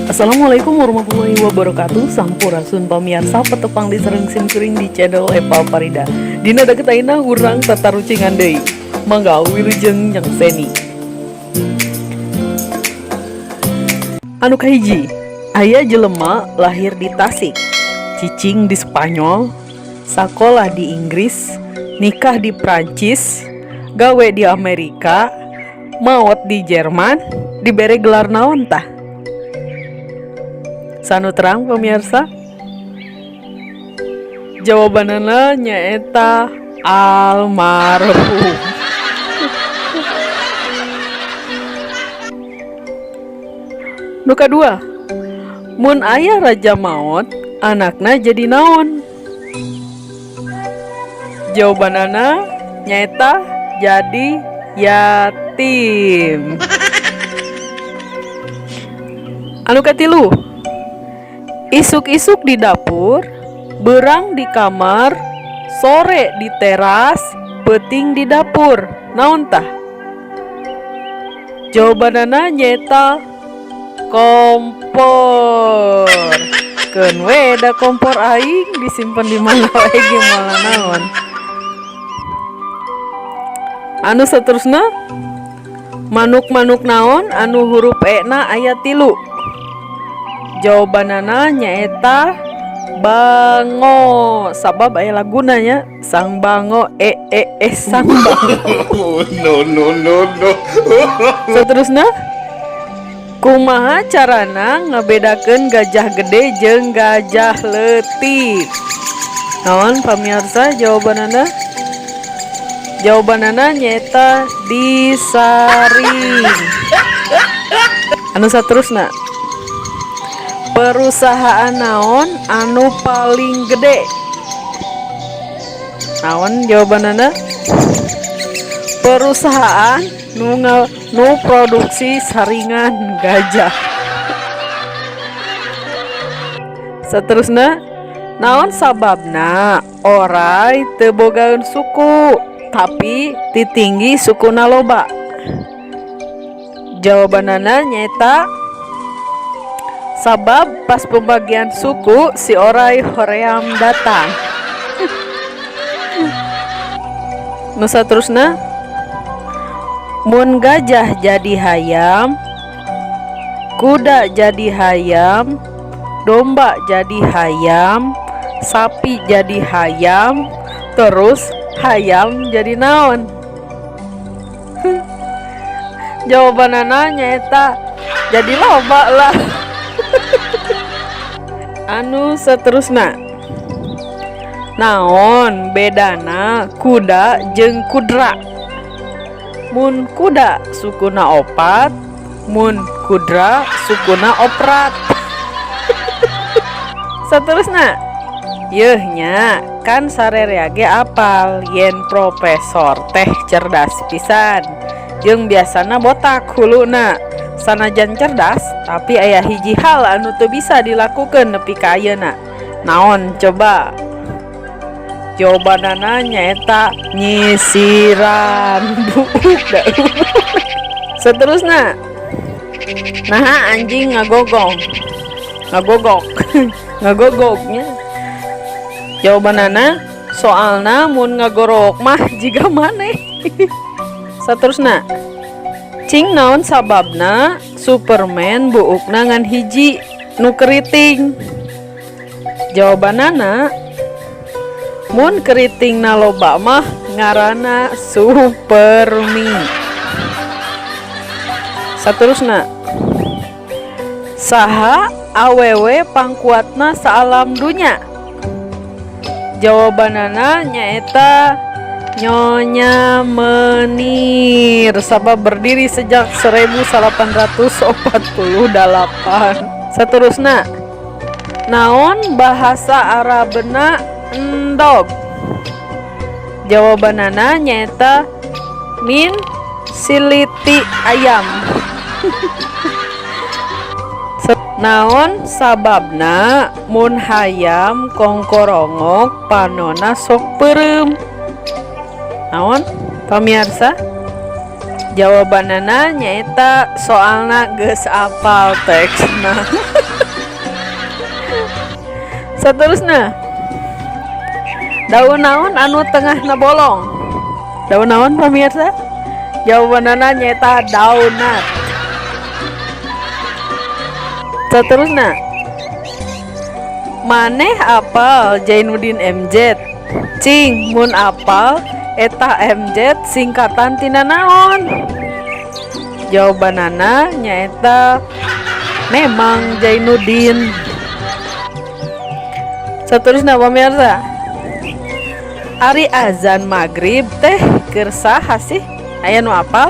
Assalamualaikum warahmatullahi wabarakatuh. Sampurasun pamiarsa, patepang deui sareng sim kuring di channel Eva Farida. Dina deket ayeuna urang tatarucingan deui. Mangga wilujeng nyakseni. Anu kahiji, aya jelema lahir di Tasik, cicing di Spanyol, sakolah di Inggris, nikah di Prancis, gawe di Amerika, maot di Jerman, dibere gelar naon tah? Saha nu terang, pemirsa? Jawabanana nyaeta almarhum. Nu kadua, mun aya raja maot, anakna jadi naon? Jawabanana nyaeta jadi yatim. Anu katilu, isuk-isuk di dapur, berang di kamar, sore di teras, peuting di dapur. Naon tah? Jawabanana nyaeta kompor. Keun we da kompor aing disimpen di mana wae ge moal naon. Anu saterusna, manuk-manuk naon anu hurup E na aya 3? Jawabanana nyaeta bango, sabab aya laguna nya, sang bango e e e sang bango. No, no, no, no. Seterusna, kumaha carana ngabedakeun gajah gede jeung gajah leutik? Naon, pamirsa, jawabanana? Jawabanana nyaeta disaring. Anu saterusna, perusahaan naon anu paling gede? Naon jawabanana? Perusahaan nu produksi saringan gajah. Seterusna, naon sababna oray teu bogaeun suku tapi titinggi sukuna loba? Jawabanana nyaeta sabab pas pembagian suku si oray hoream datang. Nu saterusna, mun gajah jadi hayam, kuda jadi hayam, domba jadi hayam, sapi jadi hayam, terus hayam jadi naon? Jawabanana nyaeta jadi loba lah. Anu seterusna, naon bedana kuda jeung kudra? Mun kuda sukuna opat, mun kudra sukuna oprat. Seterusna, yeuh nya kan sarerea ge apal yen profesor teh cerdas pisan jeung biasana botak huluna. Sanajan cerdas, tapi aya hiji hal anu teu bisa dilakukeun nepi ka ayeuna. Naon coba? Jawabanana nyaeta nyisiran buuk. Seterusna, nah, anjing ngagogong ngagogok ngagogoknya? Jawabanana soalna mun ngagorok mah jiga maneh. Saterusna, cing naon sababna Superman buukna ngan hiji nu keriting? Jawabanana mun keritingna loba mah ngaranna Supermi. Saterusna, saha awewe pangkuatna saalam dunya? Jawabanana nyaeta Nyonya Menir, sabab berdiri sejak 1848. Seterusna, naon bahasa Arabna endog? Jawabanana nyaeta min siliti ayam. Naon sababna mun hayam kongkorongok panona sok peureum? Naon, pamirsa? Jawabanana nyaeta soalna geus apal teksna. Seterusnya, daun naon anu tengahna bolong? Daun naon, pemirsa? Jawabanana nyaeta daunat. Seterusnya, maneh apal Jainuddin MZ? Cing mun apal, eta MZ singkatan tina naon? Jawabanana nyaeta memang Jainuddin. Seterusnya, pemirsa, ari azan maghrib teh keur saha sih? Aya nu apal?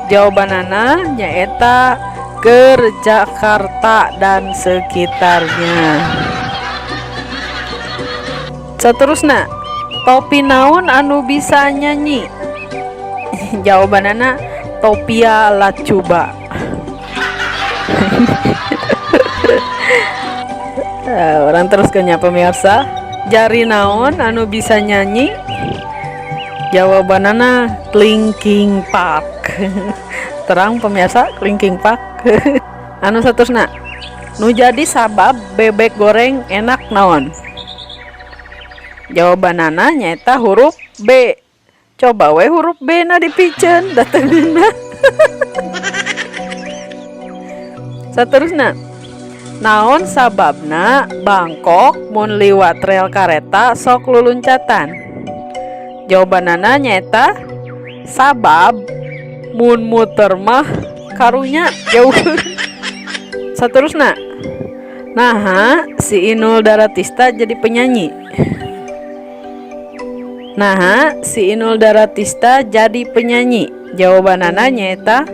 Jawabanana nyaeta keur Jakarta dan sekitarnya. Seterusnya, topi naon anu bisa nyanyi? Jawabanana Topia Latjuba. Urang teruskeun nya, pemirsa. Jari naon anu bisa nyanyi? Jawabanana Linkin Park. Terang, pemirsa, Linkin Park. Anu seterusna, nu jadi sabab bebek goreng enak naon? Jawabanana nyaeta huruf B. Coba we huruf B na dipiceun dateungeunna. Seterusna, naon sababna Bangkok mun liwat rel kareta sok luluncatan? Jawabanana nyaeta sabab mun muter mah karunya jauh. Seterusna, naha si Inul Daratista jadi penyanyi? Naha si Inul Daratista jadi penyanyi? Jawabanana nyaeta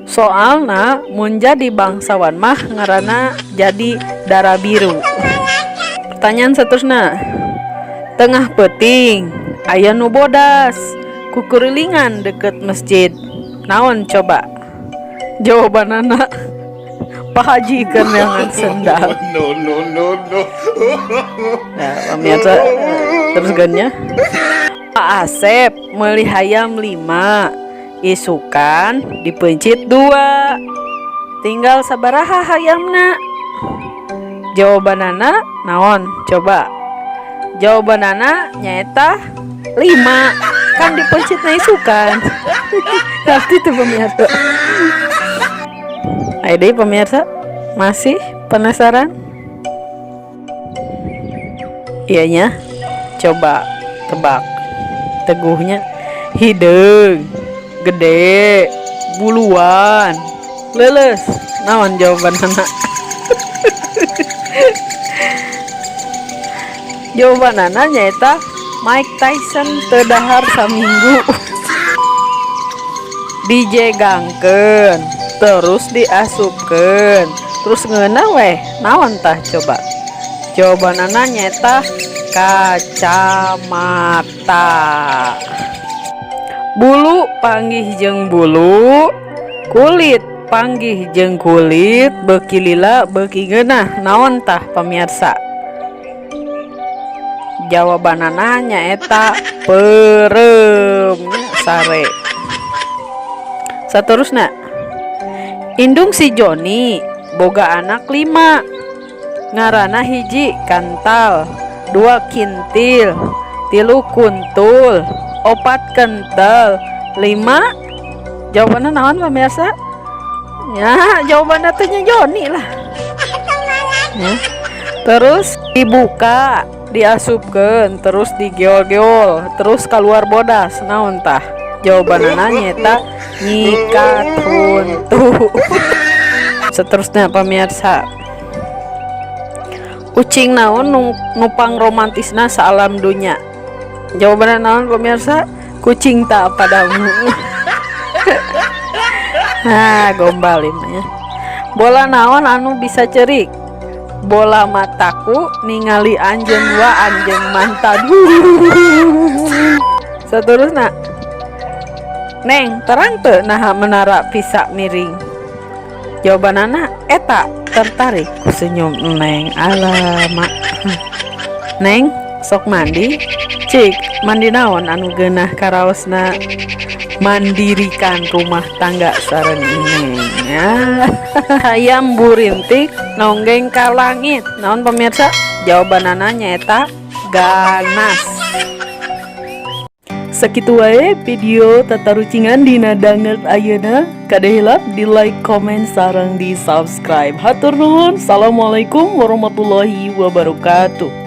soalna mun jadi bangsawan mah ngaranna jadi darah biru. Pertanyaan seterusnya, tengah peuting aya nu bodas kukurilingan deket masjid, naon coba? Jawabanana Pak Haji keur neangan sendal. No, no, no, no. Nah, pemirsa, teruskeun nya. Pak Asep meuli hayam 5, isukan dipeuncit 2, tinggal sabaraha hayamna? Jawabanana naon coba? Jawabanana nyaeta 5, kan dipeuncitna isukan. Ngerti tuh, pemirsa? Ayo deh, pemirsa, masih penasaran? Iya nya, coba tebak. Teguhnya hideung, gede, buluan, leuleus. Naon jawabanana? Jawabanana nyaeta Mike Tyson teu dahar saminggu. Dijegangkeun, terus diasupkeun, terus ngeunah weh, naon tah coba? Jawabanana nyaeta kacamata. Bulu panggih jeung bulu, kulit panggih jeung kulit, beuki lila beuki ngeunah, naon tah, pemirsa? Jawabanana nyaeta peureum sare. Saterusna, indung si Joni boga anak 5, ngaranna hiji kantal, 2 kintil, 3 kuntul, 4 kentel, 5. Jawabannya naon, pemirsa? Ya, jawabannya teh nya Joni lah ya. Terus dibuka, diasupkeun, terus digeol-geol, terus keluar bodas, naon tah? Jawabanana nyaeta nyikat huntu. Seterusnya, pemirsa, ucing naon nu pangromantisna saalam dunya? Jawabannya naon, pemirsa? Kucing tak padamu. Nah, gombal ini ya. Bola naon anu bisa cerik? Bola mataku ningali anjeun wa anjeun mantan. Seterusna, Neng, terang teu naha menara Pisa miring? Jawabanana eta tertarik ku senyum Neng. Alamak. Neng, sok mandi. Cik, mandi naon anu geunah karaosna? Mandirikan rumah tangga sareng Neng ya. Hayam burintik nonggeng ka langit, naon pemirsa? Jawabanana nyaeta ganas. Sakitu wae video tatarucingan dina danget ayeuna. Kade hilap di like, comment, sareng di subscribe. Hatur nuhun. Assalamualaikum warahmatullahi wabarakatuh.